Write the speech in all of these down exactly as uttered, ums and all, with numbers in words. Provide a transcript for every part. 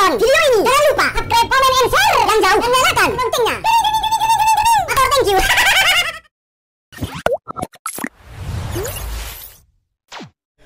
video ini. Jangan lupa subscribe, komen, and share yang jauh, dan nyalakan loncengnya. Mator thank you.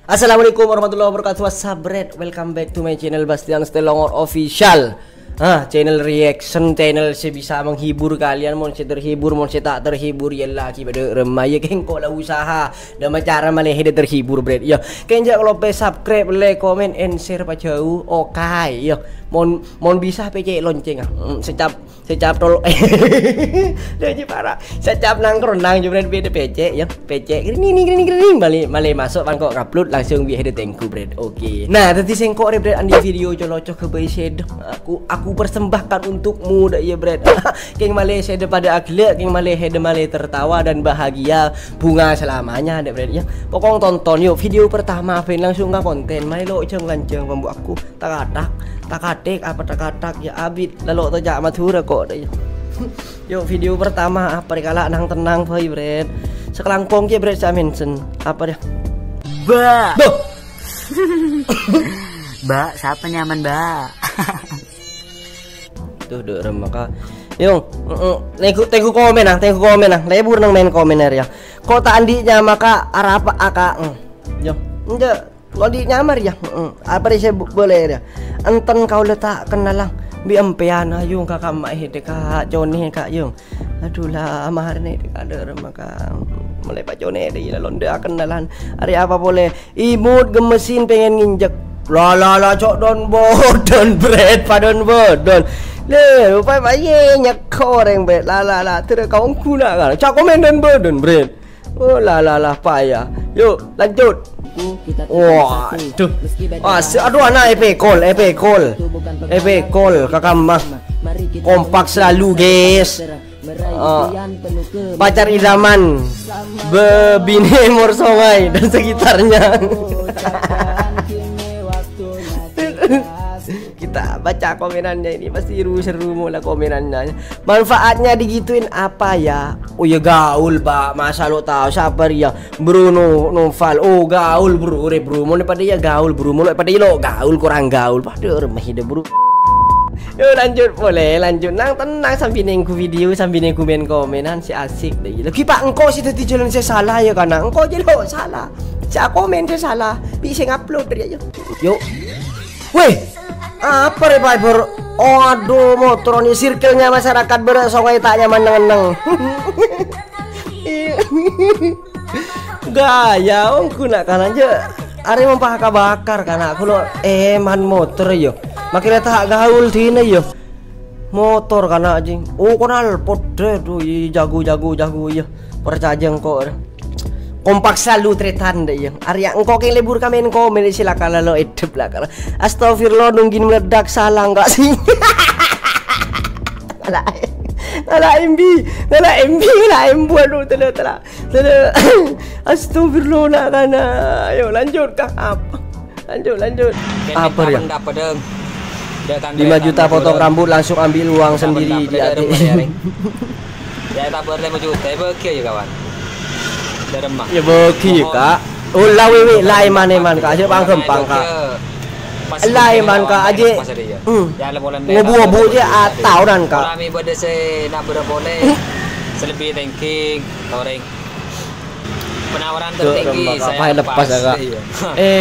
Assalamualaikum warahmatullahi wabarakatuh. What's up, Bret? Welcome back to my channel, Bastian Stelongor Official. Ah, channel reaction, channel sè bisa menghibur kalian, mon sè terhibur, mon sè ta' terhibur, ya lagi pada remma, ya, kèng engko' la usaha. Dâ' macara malè hèdâ terhibur, Bret. Ya, kèng jhâ' kalopè subscribe, like, comment, and share pajhâu. Oke, ya. Mon, mon bisa pècè' lonceng, ah. Mm, secap, secap tol-, Lha, jhi para'. Secap nangkronang, jhâ' Bret, bâdâ pècè', ya. Pècè', grining, grining, grining. Malè, malè maso' bâ' engko' ngupload langsung bi' hèdâ tèngghu, Bret. Oke. Nah, dhâddhi sèngko' rè, Bret, andi' video colo'-colo' ghâbây sèdhâ. Aku, aku persembahkan untukmu, dâ' iyâ, Bret. Kèng malè sèdhâ padâ aghellâ', kèng malè hèdâ malè tertawa dan bahagia bunga selamanya, dâ', Bret, ya. Pokok tonton, yuk, video pertama, bhâi langsung ka konten. Malè lo' jhâng-lanjhâng pambu aku. Tak-atak, tak-atik, apa tak-atak, ya abit. Lalo' ta' ca' Madhurâ ko', dâ', ya. Yuk, video pertama, apa rè kala' nang-tennang bhâi, Bret. Sakalangkong kèya, Bret, sè mention. Apa rè? Ba. Duh. Mbak, sapa nyaman, Mbak? Tuh, dâ' remma ka. Yung, mm, mm. Tèngghu, tèngghu komen, ah, tèngghu komen, ah. Lebur nang maèn komen arèya. Ko' ta' andi' nyama, Ka'? Arapa, ah, Ka'? Mm. Yo, enjâ'. Ko' andi' nyama rèya. Heeh. Apa rè sè bu-, boleh rèya? Enten kaulâ ta' kennalang bi' empèyan, ayo, Ka', kamma' hèdâ, Ka', conè, Ka', yung. Adhu, la, marèna dâ' ka dâ' remma, Ka'. Malè paconè dâ' ila londe akennalan. Arè apa polè? Imut gemmesin pengen nginjek. La, la, la, cok don bodon, Bret, padon bodon. Le, rupa-rupa iye nyekko orèng, Bret. La, la, la, terus kau guna kan. Cak komen don bodon, Bret. Oh, la, la, la, payah. Yuk, lanjut. Waduh. Wah, se-, aduh, ana' epekol, epekol. Epekol, kakamma. Kompak selalu, guys. Eh, pacar idaman, bebine Mor Songai dan sekitarnya. Kita baca komenannya ini, pasti seru-seru mula komenannya. Manfaatnya digituin apa ya? Oh ya gaul, Pak. Masa lo tahu siapa dia? Bruno Noval. Oh, gaul, Bro. Ore, Bro. Mon padâ ya gaul, Bro. Mon padâ ya lo gaul, kurang gaul. Padâ remma hèdâ, Bro. Yo, lanjut polè, lanjut. Nang tenang sambi nèngghu video, sambi nèngghu maèn komenan sè asik dâ' iyâ. Lagi, Pak, engko' sè dâddhi jhâlân sè salah ya, kana'. Engko' jhâ' lo' salah. Sè komen sè salah. Bi' sè ngupload rèya, yo. Yo. Weh, apa rè, Pak, Bor? Oh, aduh, motor ini circle-nya masyarakat bârâ' songay ta' nyaman neng-enneng. Gaya, ongghu na' kana' jâ'. Arè mompah ka bakar kana' kulo eman motor, yo. Makkèna ta' gaul dina, yo. Motor kana' jing. Oh, knalpot dâ', duh, i, jago, jago, jago, iya. Parcajâ engko'. Kompak selalu tretan dâ', iya. Arè engko' kèng lebur ka maèn komen, silaka lalo edep la kana'. Astagfirullah, nungghin meledak, salah engko' sih. Ngala', ngala' embi, ngala' embi, ngala' embu, aduh, tela, tela. Astagfirullah, na' kana'. Ayo, lanjut, Kang. Apa? Lanjut, lanjut. Apa ya? Lima juta potong rambut, langsung ambil uang sendiri di adik. Ya, tak boleh lima juta, ya, bagi ya, kawan. Dari emak. Ya, bagi ya, Kak. Oh, la, wewe, la, eman, eman, Kak. Aja pang gampang, Kak. La, eman, Kak. Aja. Hmm. Ngobu-ngobu aja, ah, tahunan, Kak. Kami pada se nak berapa boleh. Selebih thanking, toreng. Penawaran tertinggi saya lepas, Kak. Iya.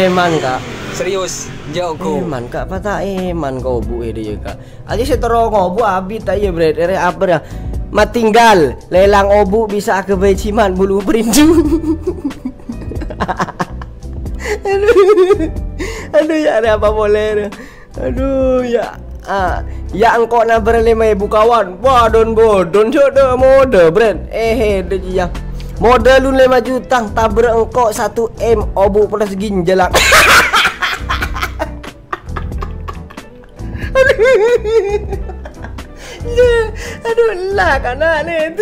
Eman, Kak. Serius, jauh. Eman, Kak, pata eman kau bu ide ya, Kak. Aja sè terro ngobu abit ta' iyâ, Bret. Ere apa ya? Matinggal, lelang obu bisa aghâbây jimat bulu perindu. Aduh. Aduh, ya, arè apa polè, ya? Aduh, ya. Ah, ya, engko' nabâr lèma èbu kawan. Wah, don bodon, cok, dâ' modâ, Bret. Eh, eh, dâ' jiya. Modâ lu lèma juta, tabâr engko' satu M, obu plus ginjal, ah. Aduh. Ya, aduh, la, kana' nè.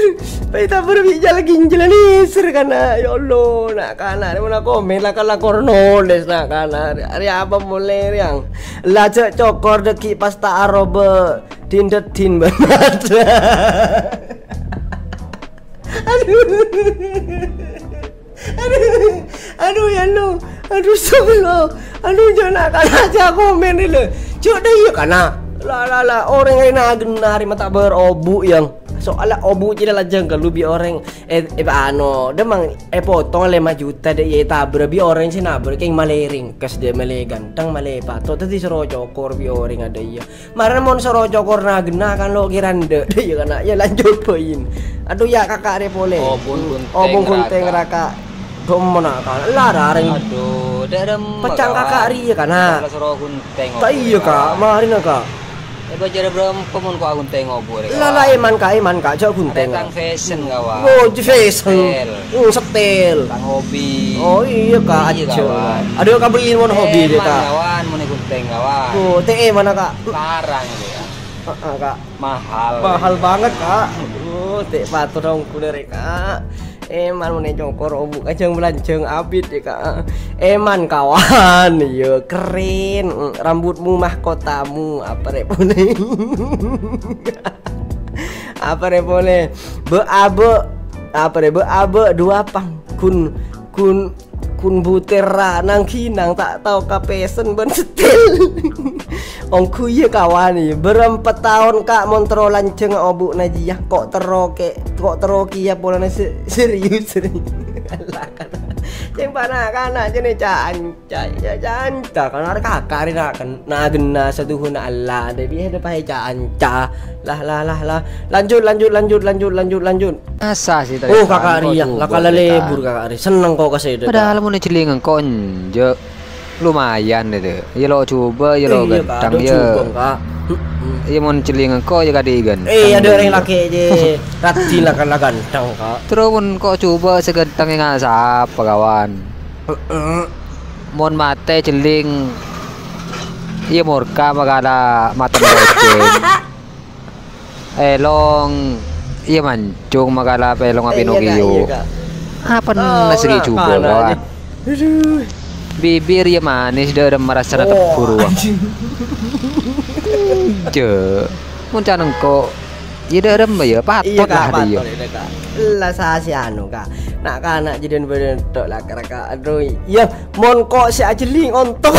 Pay tabâr bi' jal ginjal nèser, kana'. Ya Allah, na' kana' nè, mana komen, la, ka-, la, kor noles, na' kana'. Arè apa molè, rèng? La, jhâ' cokor dâggi' pas ta' aroba din-dâddin bân mata. Aduh. Aduh, aduh, ya Allah. Aduh, astagfirullah. Aduh, jhâ' na' kana' jhâ' komen ni, lho. Cok, dâ' iyâ kana'. La, la, la, orèng rèna aghenna rè mata bâr obu', yang. Soalla obu' cè' la jhâng ghâllu bi' orèng, eh, eh, ano, dâ' mang èpotong lèma juta dâ' iyâ ètabâr bi' orèng sè nabâr kèng malè rèngkes dâ' malè ghântheng, malè pato, dhâddhi soro cokor bi' orèng adâ' iyâ. Marèna mon soro cokor na aghenna kan lo' kèra endâ', dâ' iyâ kana', ya lanjut poin. Adhu ya kaka' rè polè. Obung ghunthèng raka'. Dâ' mon na' kana', la rarèng. Adhu, dâ' remma, pècang kaka' rèya kana'. Soro ghunthèng. Ta' iyâ, Kak, marèna, Kak. Eh, bâjârâ bârâmpa mon ko' aghunthèng obu' rè, kawan? La, la, èman, Kak, èman, Kak, jhâ' ghunthèng. Arèya tang fashion, kawan. Oh, fashion. Style. Hmm, style. Tang hobi. Oh, iyâ, Kak, iyâ, ajhâ'. Kawan. Adhu, kabelli mon hobi, èman, Kak. Kawan, mon ghunthèng, kawan. Oh, tè' èman, Kak. Larang, ya. Heeh, Kak. Mahal. Mahal banget, Kak. Oh, tè' pato dong kulâ rè, Kak. Èman mon ècokor obu' kajhâng bâlanjhâng abit ya, Kak. Èman kawan, ya keren. Rambutmu mahkotamu, apa rè polè? Apa rè polè? Bâ'-abâ', apa rè? Bâ'-abâ' duwâ pang. Kun, kun butera nang ghinang ta' tao kapèsen bân setil. Ongghu iyâ kawan iyâ, bârâmpa taon, Kak, mon terro lanjhâng obu'na jiyâ, ko' terro kè-, ko' terro kèya polana se-, serius, serius. Allah, kana'. Cèng pana'-kana' jârèya can-, ca-, ca-, canca, kana' arè kaka' rè na-, na-, ghenna satuhuna Allah, dâ' bi' èdâ paè canca. Lah, lah, lah, lah. Lanjut, lanjut, lanjut, lanjut, lanjut, lanjut. Masa sih, oh, kakak Ria, la kala lebur kakak Ria. Seneng ko' kasèdâ. Padahal mon èjhâlingngaghi ko' enjâ'. Lumayan itu. Iyâ lo' jhubâ', iyâ lo' ghântheng, iyâ. Iyâ mon èjhâlingngaghi ko' iyâ kadhi ghântheng. Eh, adâ' orèng lakè' jâ. Raddhin la kala ghântheng, Kak. Terro mon ko' jhubâ' sè ghântheng ènga' sapa, kawan? Mon matè jhâling, iyâ morka makala matèna rojhân. Èlong, iyâ mancung makala pèlong Pinocchio. Iyâ, Kak. Apa nèsri jhubâ', kawan? Bibir iyâ manis, dârem marasana tebbhur, wah. Jâ', mon can engko', iyâ dârem iyâ, patot lah, Kak, iyâ. La sasè anu, Kak. Na'-kana' jhâdhiyân bâdâ entok la, Kak. Adhu, iyâ, mon ko' sè ajhâling ontong.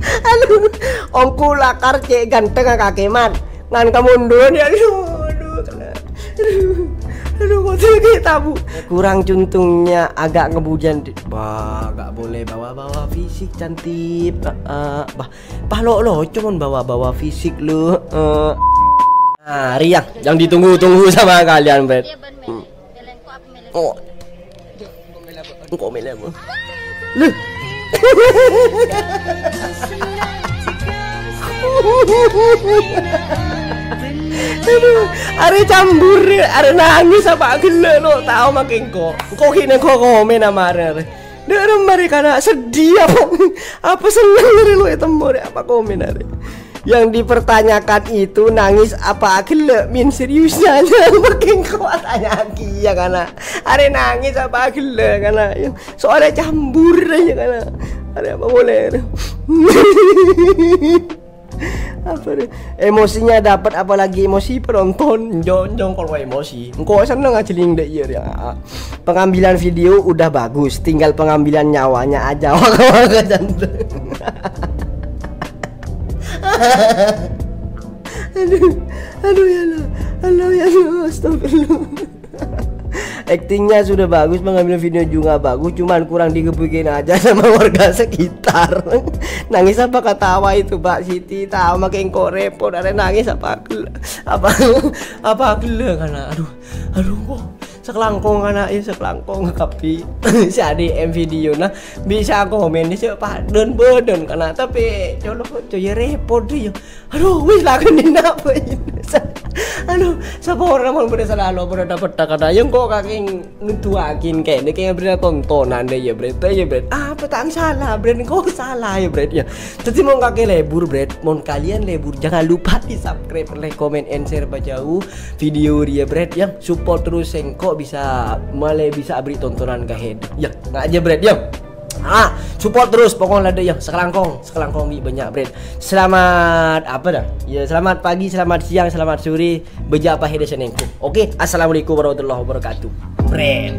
Aduh, ongghu lakar cè' ghântheng kakè, Man. Ngan kamondhuwân, ya, aduh, aduh, kena. Aduh, aduh, kok terjadi tabu. Kurang cuntungnya agak ngebujan di-, bah, gak boleh bawa-bawa fisik cantik. Ah, ah, bah, bah, lo, lo, cuman bawa-bawa fisik lu. Eh. Nah, Ria, yang ditunggu-tunggu sama kalian, Bret. Hmm. Oh. Engko' mele apa? Lho. Aduh, arè cambur, arè nangis apa ghellâ' lo' tao makè engko'. Engko' ghi' nengko' komen ama arè. Dâ' remma rè kana' seddhi apa? Apa senneng rè lo' ètemmo rè apa komen arè? Yang dipertanyakan itu nangis apa ghellâ', Min, serius nanya. Makin kuat tanya lagi ya kana'. Arè nangis apa ghellâ' kana'? Soalnya cambur aja kana'. Arè apa boleh? Apa rè? Emosinya dapat, apalagi emosi penonton. Jong, jong kalau emosi. Engko' seneng aja ling dek iya ya. Pengambilan video udah bagus, tinggal pengambilan nyawanya aja. Wah, wah, jantung. Aduh, aduh ya Allah, Allah ya Allah, astagfirullah. Aktingnya sudah bagus, pengambilan video juga bagus, cuman kurang digebukin aja sama warga sekitar. Nangis apa ketawa itu, Mbak Siti? Tahu makin kok repot, ada nangis apa gel-, apa, apa gela kana'? Aduh, aduh kok. Sakalangkong ana' ya, sakalangkong kabbhi. Sè A D M video na bisa komen sè padân-bâdân kana', tapè colo' coy repot ya. Aduh, wis lakon napa ini? Aduh, saporana mon bâdâ sala lo bâdâ dapet kana'. Ya engko' kakè ngeduwaghin kènè kèng bâdâ tontonan deh ya, Bret. Ya, Bret. Apa ta' salah, Bret? Engko' salah ya, Bret, ya. Jadi mon kakè lebur, Bret. Mon kalian lebur, jangan lupa di-subscribe, like, comment, and share pajhâuh video rèya, Bret, ya. Support terus engko' bisa, malè bisa abri tontonan ka head. Ya, ngajâ, Bret, ya. Ah, support terus pokoknya ada yang sakalangkong, sakalangkong lebih banyak, Bret. Selamat apa dah? Ya, selamat pagi, selamat siang, selamat sore. Bâjâ apa head sè nengko. Oke, assalamualaikum warahmatullahi wabarakatuh. Bret.